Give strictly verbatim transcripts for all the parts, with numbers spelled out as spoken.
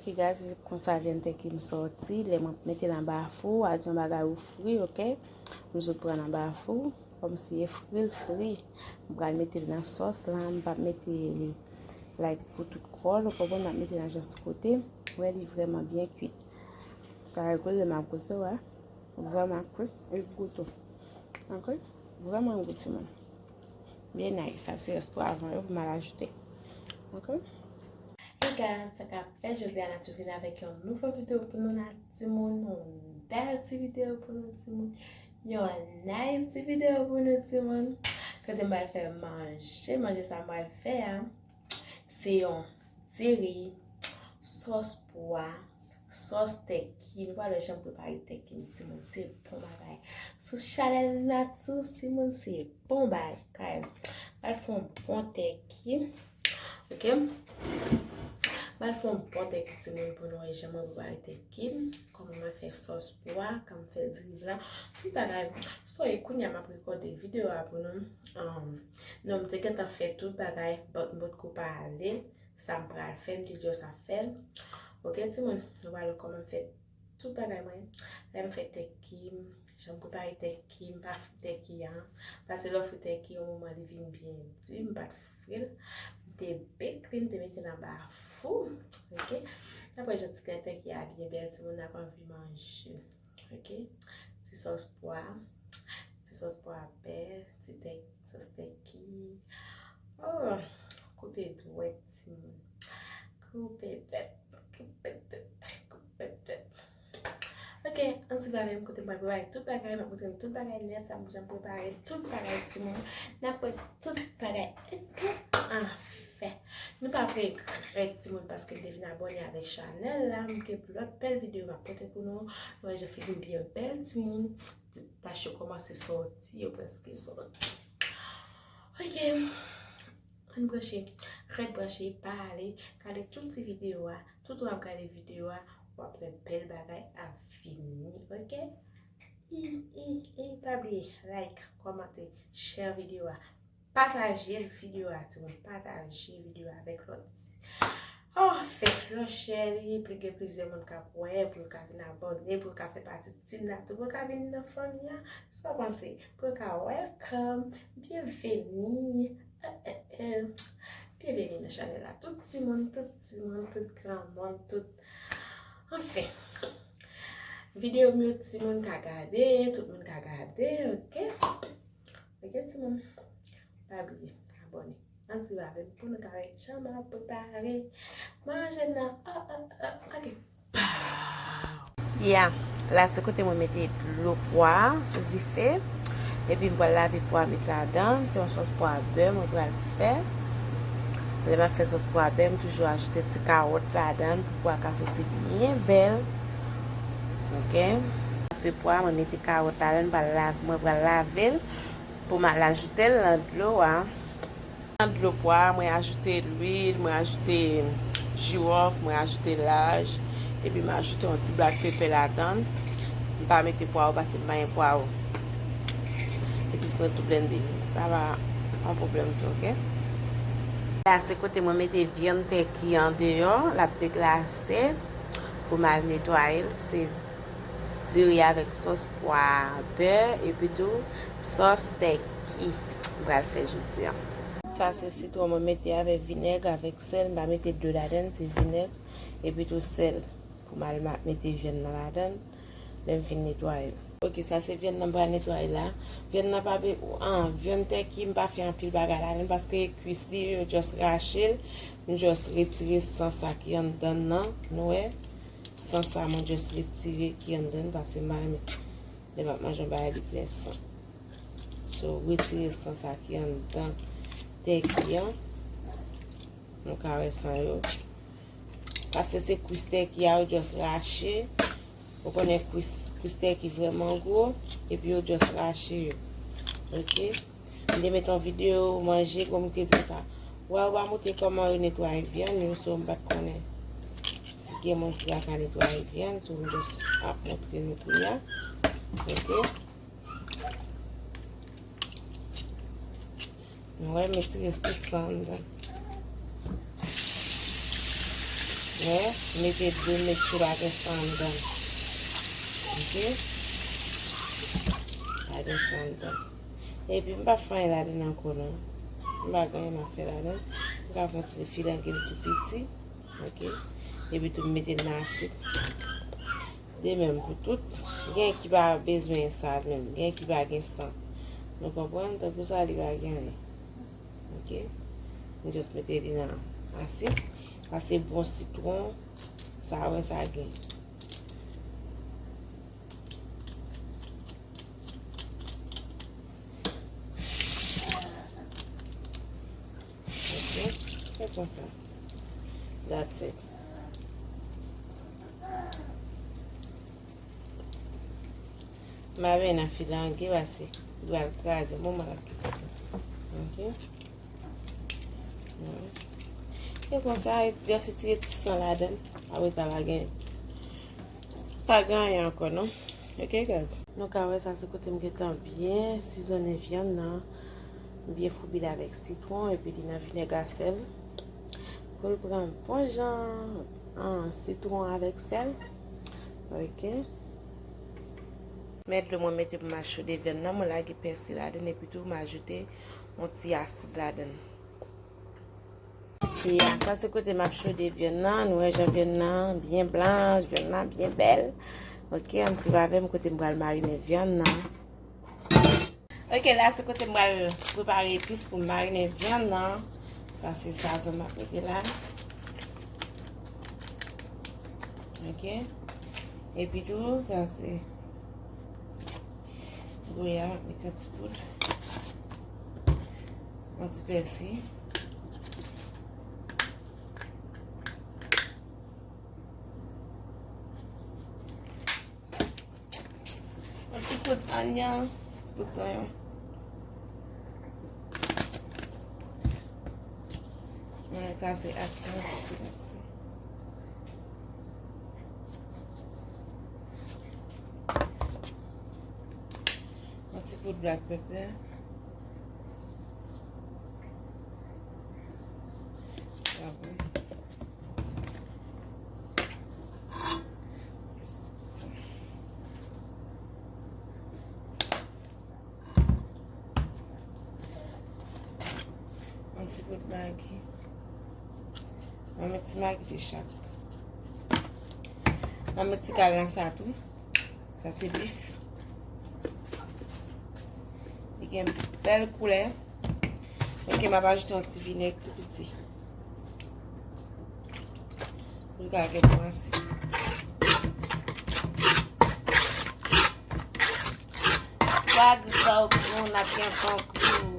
Ok guys, se konsa vyann tèki m sòti. Lè mwen mete l anba fou, a di yon bagay ou fri, ok? M sot pran l anba fou, kòmsi e fri l fri. M pral mete l nan sòs la, m p ap mete li like pou tout kò l, ou konprann, m ap mete l nan jis kote. Wè, li vrèman byen kwit. Sa regole m ap goute, wè. Vrèman kwit, e gou tou. Ok? Vrèman gou, timoun. Byen nice, sa se rès pwav yo pou m al ajoute. Ok? Hey guys, sa k ap fèt? Jodi a n ap tou vin avèk yon nouvo videyo pou nou la, timoun. Yon bèl ti videyo pou nou, timoun. Yon nice ti videyo pou nou, timoun. Kote m pral fè manje, manje sa m pral fè a, se yon diri, sòs pwa, sòs tèki. Nou pral wè jan m prepare tèki m, timoun. Se bon bagay. Sou chanèl la tou, timoun, se bon bagay. M pral fè yon bon tèki. Ok? M pral fè yon bon tèki, timoun, pou nou wè jan mwen prepare tèki m. Kòman mwen fè sòs pwa, kòman m fè diri blan, tout bagay. So, e kounye a m ap rekòde videyo a pou nou. Um, non, m te gentan fè tout bagay, but m potko pale. Sa m pral fè, m te just ap fè l. Ok, timoun, nou pral wè kòman m fè tout bagay mwen. Lè m fè tèki m, jan m prepare tèki m, pa fri tèki an. Paske lè w fri tèki, yon moman li vin byen di, m pa t fri l. M te bake li, m te mete l anba fou. Ok? Apre jan ti kè tèki a byen bèl, timoun, n ap anvi manje. Ok? Ti sòs pwa, ti sòs pwa bè, ti tèk, sòs tèki. Oh, koupe dwèt, timoun. Koupe dwèt, koupe dwèt, koupe dwèt. Ok, ann swiv avè m kote m pral prepare tout bagay, m ap montre nou tout bagay nèt, sa m jan prepare tout bagay, timoun. N ap wè tout bagay. Ok, anfen. Nou p ap regrèt, timoun, paske n te vin abòne avèk chanèl la. M gen lòt bèl videyo m ap pote pou nou. Nou wè jan figi m byen bèl, timoun. Ti tach yo kòmanse sòti, yo prèske sòti. Ok. Ann branche. Rèd branche, pa ale. Gade tout ti videyo a. Tout w ap gade videyo a, w ap wè bèl bagay ap vini, ok? I, i, i, pa bliye like, kòmante, share videyo a. Pataje videyo a, timoun. Pataje videyo a avèk lòt. Oh, fè lòt share li, pou gen plizyè moun k ap wè, pou yo ka vin abòne, pou yo ka fè pati team la tou, pou yo ka vin nan fanmi a. Sa w panse? Pou yo ka welcome, byenveni. Eh, eh, eh. Byenveni nan chanèl la. Tout timoun, tout timoun, tout granmoun, tout. Anfen. Videyo m yo, timoun ka gade, tout moun ka gade, ok? Ok, timoun? Pa bliye, abòne. Ann swiv avè m pou nou ka wè jan m ap prepare manje m nan. Ah, ah, ah, ok. Pow! Ya, la se kote mwen mete dlo pwa a sou dife. Epi m pral lave pwa met ladan. Se yon sòs pwa bè mwen pral fè. Lè m ap fè sòs pwa bè, m toujou ajoute ti kawòt ladan pou pwa ka soti byen bèl. Ok. Se pwa, mwen mete kawòt ladan, m pral lave, mwen pral lave l pou m al ajoute l nan dlo a. Nan dlo pwa, mwen ajoute lwil, mwen ajoute jiwòf, mwen ajoute laj, epi m ajoute yon ti black pepper ladan. M pa mete pwawo paske m pa gen pwawo. Epis mwen tou blende. Sa pa yon pwoblèm tou, ok? La se kote mwen mete vyann tèki an deyò, l ap deglase pou m al netwaye l. Se diri avèk sòs pwa bè, epi tou sòs tèki m pral fè jodi a. Sa se sitwon mwen mete avèk vinèg, avèk sèl, m pa mete dlo ladan l, se vinèg, epi tou sèl pou m al ma-, mete vyann nan ladan l, lè m fin netwaye l. Ok, sa se vyann nan m pral netwaye la. Vyann nan pa be-, an, vyann tèki m pa fè anpil bagay ladan l paske e kwis li, yo just rache l, m just retire san sa ki anndan l nan, nou wè. San sa mwen just retire ki anndan l, paske m pa renmen lè m ap manje yon bagay li plen san. So, retire san sa ki anndan tèki an. Nou ka wè san yo. Paske se kwis tèki a, yo just rache. Ou konnen kwis, kwis tèki vrèman gwo, epi yo just rache yo. Ok? M te met yon videyo manje, kon m te di sa. Wa, wa montre kòman yo netwaye vyann yo, so m pa t konnen si gen moun ki pa ka netwaye vyann, so m just ap montre nou kounye a. Ok? Nou wè, m retire tout san anndan. M Bon, mete dlo, make sure pa gen san anndan. Ok? Pa gen san anndan. Epi m pa fè anyen ladann ankò non. M pa gen anyen m ap fè ladann. M ka fè yon ti filange l tou piti. Ok? Epi tou m mete nan asid. De menm pou tout. Gen ki pa bezwen sa menm. Gen ki pa gen san. Nou konprann? Tankou sa li pa gen anyen. Ok? M just mete li nan asid. Pase bon sitwon. Sa wè sa gen. Ok? Se konsa. That's it. M ap mennen nan filange pase li pral kraze. Bon, m ap kite. Ok? E konsa, just retire ti san ladann. Apre sa, pa gen, pa gen anyen ankò, non. Ok, guys? Nou ka wè sa se kote m gentan byen sizonnen vyann nan. M byen foubi l avèk sitwon, epi li nan vinèg a sèl. Pou l pran bon jan, an, sitwon avèk sèl. Ok. Men dlo mwen mete pou m al chode vyann nan, mwen lage pèsi ladann, epi tou m ajoute yon ti asid ladann. Ya, sa se kote m ap chode vyann nan. Nou wè jan vyann nan byen blanch, vyann nan byen bèl. Ok, ann swiv avè m kote m pral marinen vyann nan. Ok, la se kote m pral prepare epis pou m marinen vyann nan. Sa se sazon m ap mete la. Ok. Epi tou, sa se Goya, m ap mete yon ti poud. Yon ti pèsi. Yon ti poud anyan, yon ti poud zonyon. Men sa se aksyon, yon ti poud aksyon. Yon ti poud black pepper. Apre. Yon ti poud magi. Mwen met ti magi de chak. Mwen met ti kal nan sa tou. Sa se bif. Li gen bèl koulè. Ok, m ap ajoute yon ti vinèg tou piti. Pou l ka gen bon asid. Wag sa w di nou n ap gen bon gou.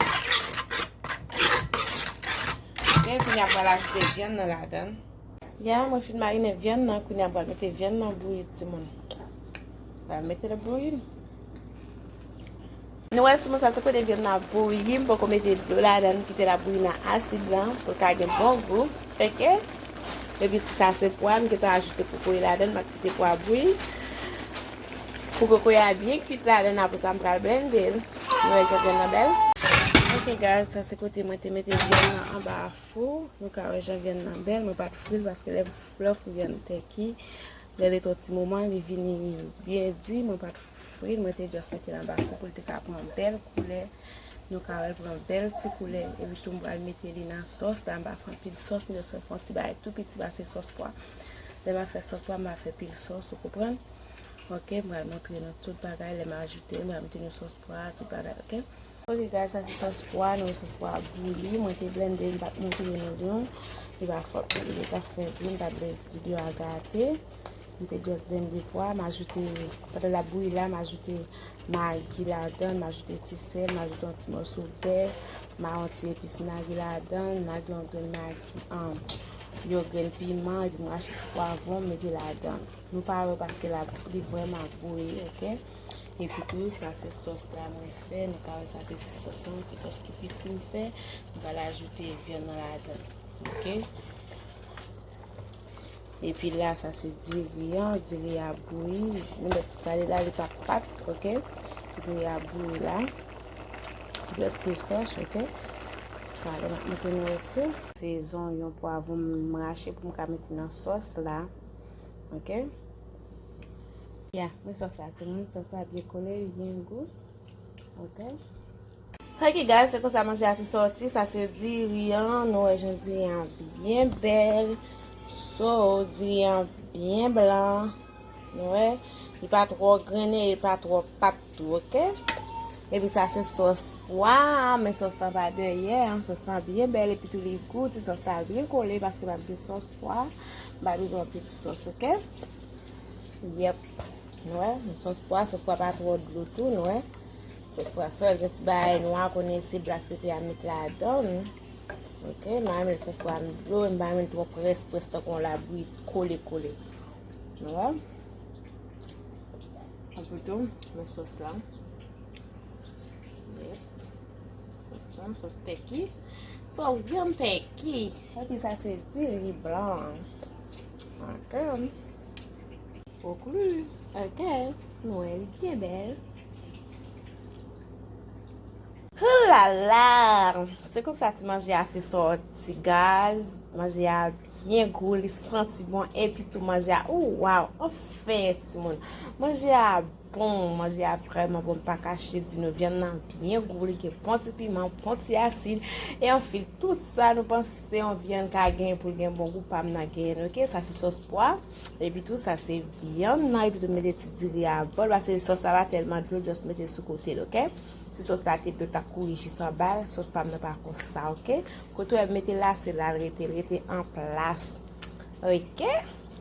Gen kounye a pral ajoute vyann nan ladann. Ya, mwen fin marinen vyann nan, kounye a m pral mete vyann nan bouyi, timoun. Pral mete l bouyi. Nou wè, timoun, sa se kote vyann nan ap bouyi, m poko mete dlo ladann, m kite l ap bouyi nan asid lan, pou l ka gen bon gou. Ok? Epi sa se pwa, m gentan ajoute kokoye ladann, m ap kite pwa bouyi. Pou kokoye a byen kuit ladann, apre sa m pral blende l. Nou wè jan vyann nan bèl. Ok, guys, sa se kote mwen te mete vyann nan anba fou. Nou ka wè jan vyann nan bèl, mwen pa t fri l paske lè, lè w fri vyann tèki, lè l rete yon ti moman, li vini byen di, mwen pa t fri l, mwen te just mete l anba fou pou l te ka pran bèl koulè. Nou ka wè l pran bèl ti koulè, epi tou m pral mete li nan sòs la, m pa fè anpil sòs, m just fè yon ti bagay tou piti pase sòs pwa. Lè m ap fè sòs pwa, m pa fè pil sòs, ou konprann? Ok, m pral montre nou tout bagay, lè m ajoute, m pral montre nou sòs pwa, tout bagay, ok? Ok, guys, sa se sòs pwa, nou wè sòs pwa bouyi, mwen te blende, m pa t montre nou non. Li pa fòt, li te ka fè byen, m pa t vle videyo a gate. M te just blende pwa, m ajoute, pandan l ap bouyi la, m ajoute magi ladann, m ajoute ti sèl, m ajoute yon ti mòso bè, m a yon ti epis magi ladann, m a gen yon grenn magi, um, yon grenn piman, epi m rache ti pwavwon, m mete ladann. Nou pa wè paske l ap, li vrèman ap bouyi, ok? Epi tou, sa se sòs la mwen fè. Nou ka wè sa se ti sòs lan, ti sòs tou piti m fè. M pral ajoute vyann nan ladann. Ok? Epi la, sa se diri an. Diri a bouyi. Nou mèt gade la, li pa pat, ok? Diri a bouyi la. Li prèske sèch, ok? Pale, m ap montre nou resi. Se zonyon, pwav m rache pou m ka mete nan sòs la. Ok? Ya, men sòs la, timoun, sòs la byen kole, li byen gou. Ok? Ok, guys, se konsa manje a te sòti. Sa se diri an, nou wè jan diri an byen bèl. So, diri an byen blan. Nou wè, li pa twò grennen, li pa twò pat tou, ok? Epi sa se sòs pwa, men sòs la pa dèyè, sòs la byen bèl, epi tou li gou, ti sòs la byen kole, paske m ap gen sòs pwa, m pa bezwen anpil sòs, ok? Yep. Nou wè, men sòs pwa, sòs pwa pa twò dlo tou, nou wè. Sòs pwa, sòl gen ti bagay nwa, konnen se black pepper a met ladan. Ok, m pa renmen sòs pwa dlo, m pa renmen twò près, près tankou yon labri kole, kole. Nou wè? Epi tou, men sòs la. Yep. Sòs la, sòs tèki. Sòs vyann tèki. Epi sa se diri blan. Ok. Konkli. Ok. Nou wè, li byen bèl. Houlala! Se konsa ti manje a te sòti, guys. Manje a byen gou, li santi bon, epi tou manje a, oh, wow! Anfen, timoun. Manje a bon, manje a vrèman bon, m pa kache di nou. Vyann nan byen gou, li gen bon ti piman, bon ti asid. E anfin, tout sa nou panse yon vyann ka genyen pou l gen bon gou, pa m nan genyen, ok? Sa se sòs pwa. Epi tou, sa se vyann nan, epi tou mete ti diri a bò l, paske sòs la pa tèlman dlo, just mete l sou kote l, ok? Si sòs la te dlo, t ap kouri jis anba l, sòs pa m nan pa konsa, ok? Kote w wè m mete l la, se la l rete, l rete an plas. Ok?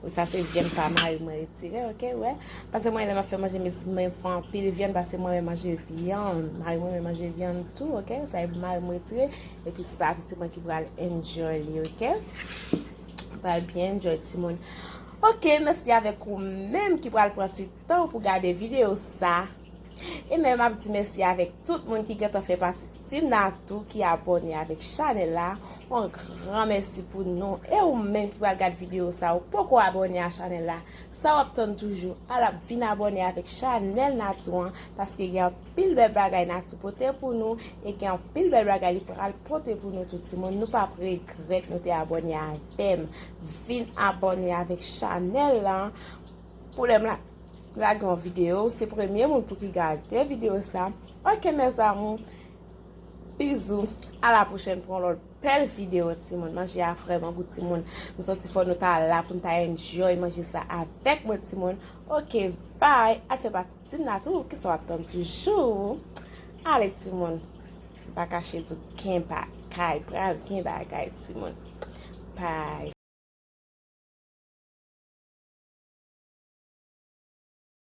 E sa se vyann pa mari mwen retire, ok, wè. Paske mwen, lè m ap fè manje, mezanmi, mwen fè anpil vyann, paske mwen renmen manje vyann. Mari mwen renmen manje vyann tou, ok? Sa e pou mari mwen retire, epi sa, se mwen ki pral enjoy li, ok? Pral byen enjoy, timoun. Ok, mèsi avèk ou menm ki pral pran ti tan pou gade videyo sa. E menm ap di mèsi avèk tout moun ki gentan fè pati Team Natou ki abòne avèk chanèl la. Yon gran mèsi pou nou. E ou menm ki pral gade videyo sa, ou poko abòne a chanèl la. Sa w ap tann toujou? Al ap vin abòne avèk chanèl Natou an, paske gen anpil bèl bagay Natou pote pou nou, e gen anpil bèl bagay li pral pote pou nou tou, timoun. Nou p ap regrèt nou te abòne avè m. Vin abòne avèk chanèl la. Pou lè m la, lage yon videyo, se premye moun pou ki gade videyo sa. Ok, mes amours. Bizou. A la pwochèn pou yon lòt bèl videyo, timoun. Manje a vrèman gou, timoun. M santi fò nou ta la pou n ta enjoy manje sa avèk mwen, timoun. Ok, bye. Al fè pati Team Natou, kisa w ap tann toujou? Ale, timoun. M pa kache di w gen bagay, pral gen bagay, timoun. Bye.